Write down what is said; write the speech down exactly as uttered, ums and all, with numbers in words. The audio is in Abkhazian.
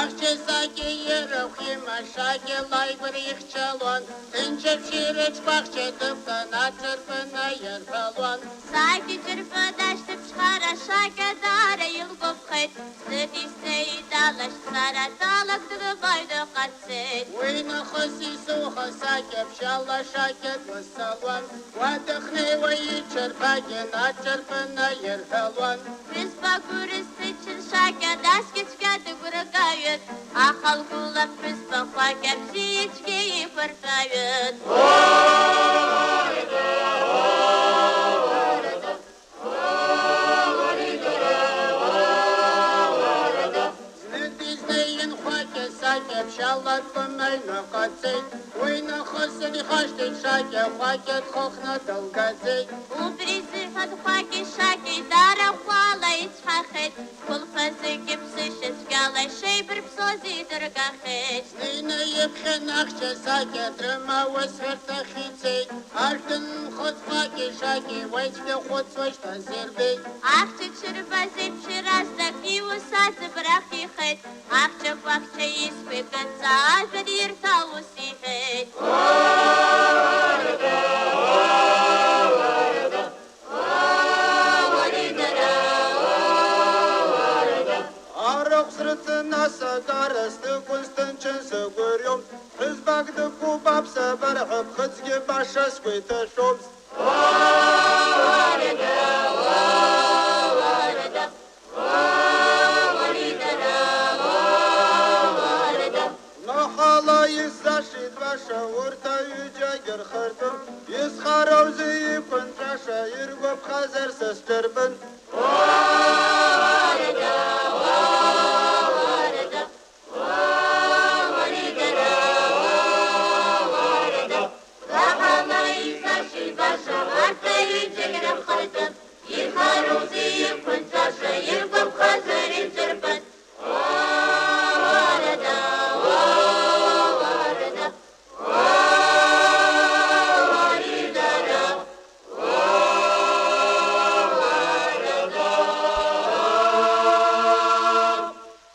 Ахьча-сакьа ирахә имашагьы лаигәара ихьчалон, ҭынч абжьы рыҽқәа ахьча дықәтәан аҿырпын аирҳәалон. Сакьа ҿырпы дашьҭыԥшхара ашакьа даара илгәаԥхеит, знык-изнеи далашьцаратәалак дрываҩны ҟарҵеит. Уи нахыс исоуха сакьа ԥшьала ашакьа дласалон, уа дахьнеиуа иҽырбагьы аҿырпын аирҳәалон. Ԥҳәызба гәырыс дыччан ашакьа, насгьы цәгьа дыгәрагаҩын, аха лгәыла ԥҳәызба хәакьа бзиа ицәгьа иқәыртәаҩын. Знык-изнеи хәакьа-сакьа ԥшьала длымаҩны ҟаҵеит. Уи нахыс ихашҭит шакьа, хәакьа дхыхны дылгаӡеит. Убри изыҳәан хәакьеи шакьеи даара ӷәӷәала ицәҳахеит. Хәылԥазыгьы ԥсышьа цәгьала ишеибарԥсоз идыргахьеит. Снеины иԥхьан ахьча-сакьа дрыма аусҳәарҭахь ицеит. Ашә дынхыҵ хәакьеи шакьеи уаҩ цәгьа хәыцуа шьҭаз ирбеит. Ахьча дшырбаз еиԥш иаразнак иус аӡбарахь ихеит. Ахьча кәакьча изқәа икынӡа ажәа дирҭа ус иҳәеит. Арахә срыцын асакара, сҭыԥон сҭынчын сгәырҩон. Ҳәызбак дықәуп аԥсабара ҳәа ԥхыӡгьы баша сгәы иҭашәомызт. Наҳала исзашеит баша урҭ аҩыџьагьы рхыртәын. Изхароузеи иқәынҵәаша, иргәаԥхазар са сҿырпын.